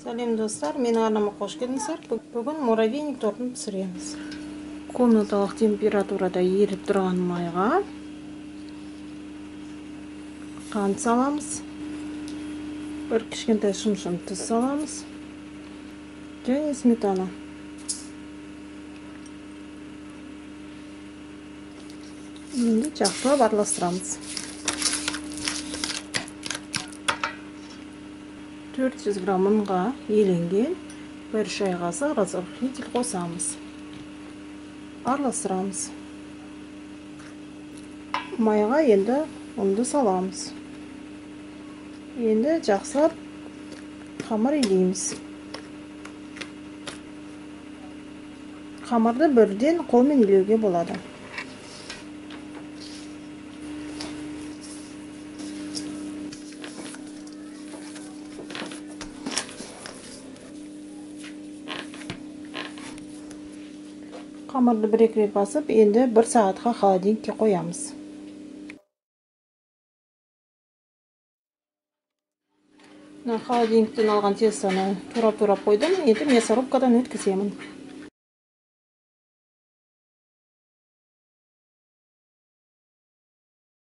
Сәлем достар, менің арнама қош келдіңіздер. Бүгін муравейник тортын пісіреміз. Комнаталық температурада еріп тұрған майға қант саламыз. Бір кішкентай шымшым тұз саламыз. Және сметана. Енді жақсылап араластырамыз. 400 грамм ұнға еленген бір шай қасық разрыхлитель қосамыз. Араластырамыз. Майға енді ұнды саламыз. Енді жақсылап қамыр илейміз. Қамырды бірден қолмен илеуге болады. Қамырды бір-екі рет басып, енді бір сағатқа холодильникке қоямыз. Мына холодильниктен алған тестоны турап-турап қойдым. Енді мясорубкадан өткіземін.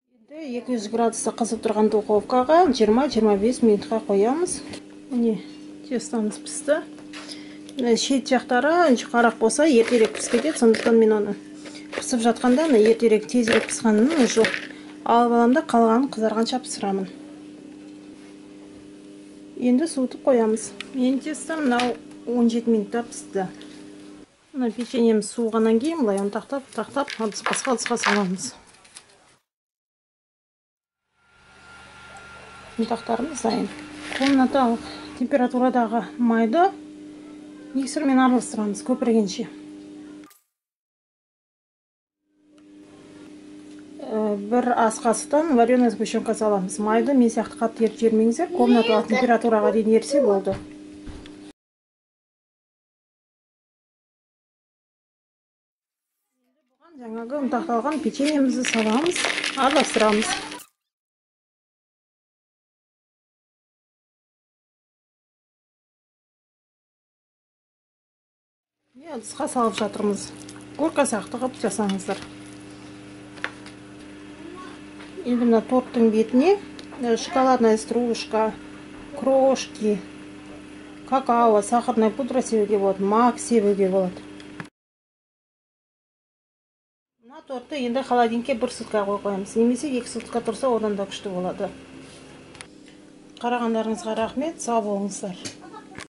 Енді 200 градуста қызып тұрған духовкаға 20-25 минутқа қоямыз. Міне, тестомыз пісті. Шет жақтары жұқарақ болса ертерек пісіп кетеді, сондықтан мен оны пісіп жатқанда ертерек тезірек пісқанын уже алып аламын да қалғанын қызарғанша пісірамын. Енді суытып қоямыз. Менің тестом мынау 17 минутта пісті. Мына печеньеміз суығаннан кейін былай ұнтақтап, ұнтақтап ыдысқа саламыз. Ұнтақтарымыз дайын. Комнаталық температурадағы майды миксермен араластырамыз көпіргенше. Бір ас қасықтан вареная сгущенка саламыз. Майды мен сияқты қатты ерітіп жібермеңіздер, комнаталық температураға дейін ерісе болды. Енді бұған жаңағы ұнтақталған печеньемізді саламыз, араластырамыз. Ыдысқа салып жатырмыз. Горка сияқты қылып жасаңыздар. Енді мына торттың бетіне шоколадная стружка, крошки, какао, сахарная пудра себуге болады, мак себуге болады. Мына тортты енді холодильникке бір сутка қойып қоямыз. Немесе 2 сутка тұрса одан да күшті болады. Қарағандарыңызға рахмет, сау болыңыздар.